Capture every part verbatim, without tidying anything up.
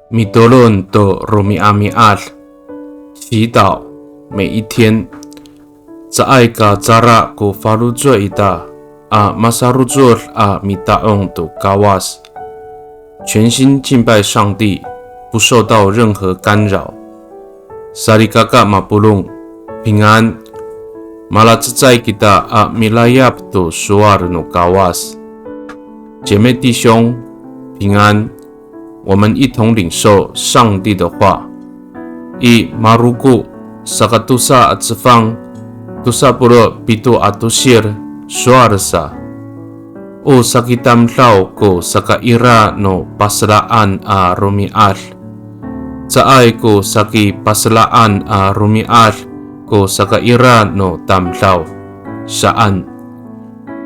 Mitolon to romi'ami'ad, 祈祷每一天。Caay ka cara ko faloco' ita a masarocod a mita'ong to Kawas. 全心敬拜上帝，不受到任何干扰。Salikaka mapolong, 平安。Malacecay kita a milayap to sowal no Kawas. 姐妹弟兄，平安。我们一同领受上帝的话。I Maroko sakatosa a cefang, tosa polo' pito a tosir, sowal sa. O sakitamdaw ko sakaira no paselaan a romi'ad. Caay ko sakipaselaan a romi'ad ko sakaira no tamdaw. Saan.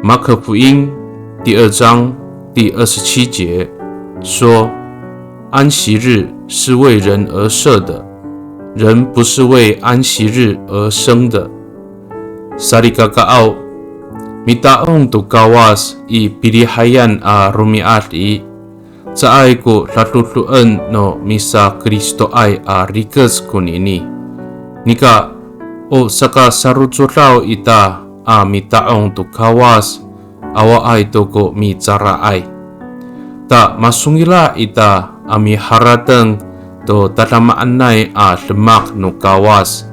马可福音第二章第二十七节说，安息日是为人而设的，人不是为安息日而生的。Salikakaaw, mita'ong to Kawas i pilihayan a romi'ad i, caay ko dadodoen no misaKristoay a rikec konini. Nika, o sakasarocodaw ita a mita'ong to Kawas, awaay to ko micaraay. Ta masongila' ita a miharateng to tadamaanay a demak no Kawas,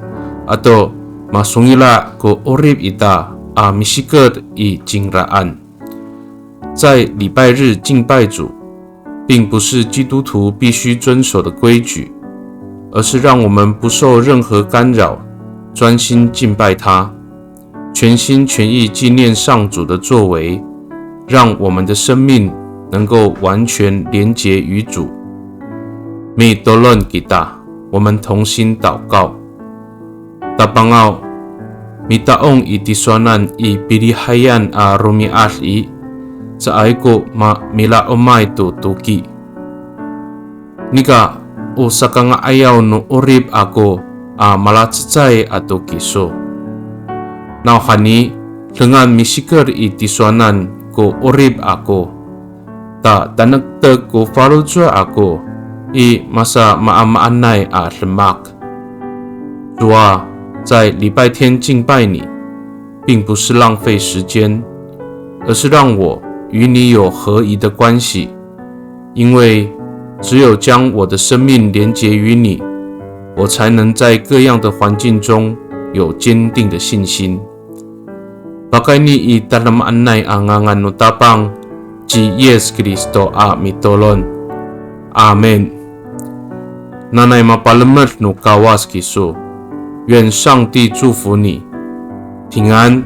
ato masongila' ko 'orip ita a misiket i cingraan. 在礼拜日敬拜主，并不是基督徒必须遵守的规矩，而是让我们不受任何干扰，专心敬拜他，全心全意纪念上主的作为，让我们的生命能够完全连结于主。Mitolon kita，我们同心祷告。 Tapangaw, mita'ong i tisowanan i pilihayan a romi'ad i, caay ko ma-, mila'omay to toki. Nika, o sakanga'ayaw no 'orip ako a malacecay ato kiso. Nawhani, dengan misiket i tisowanan ko 'orip ako. Ta tanektek ko faloco' ako i masamaamaanay a demak. 主啊，在礼拜天敬拜你，并不是浪费时间，而是让我与你有合宜的关系。因为只有将我的生命连结于你，我才能在各样的环境中有坚定的信心。 Pakayni i tadamaanay a ngangan no Tapang ci Yis Kristo a mitolon. Amin. Nanay mapalemed no Kawas kiso. 愿上帝祝福你，平安。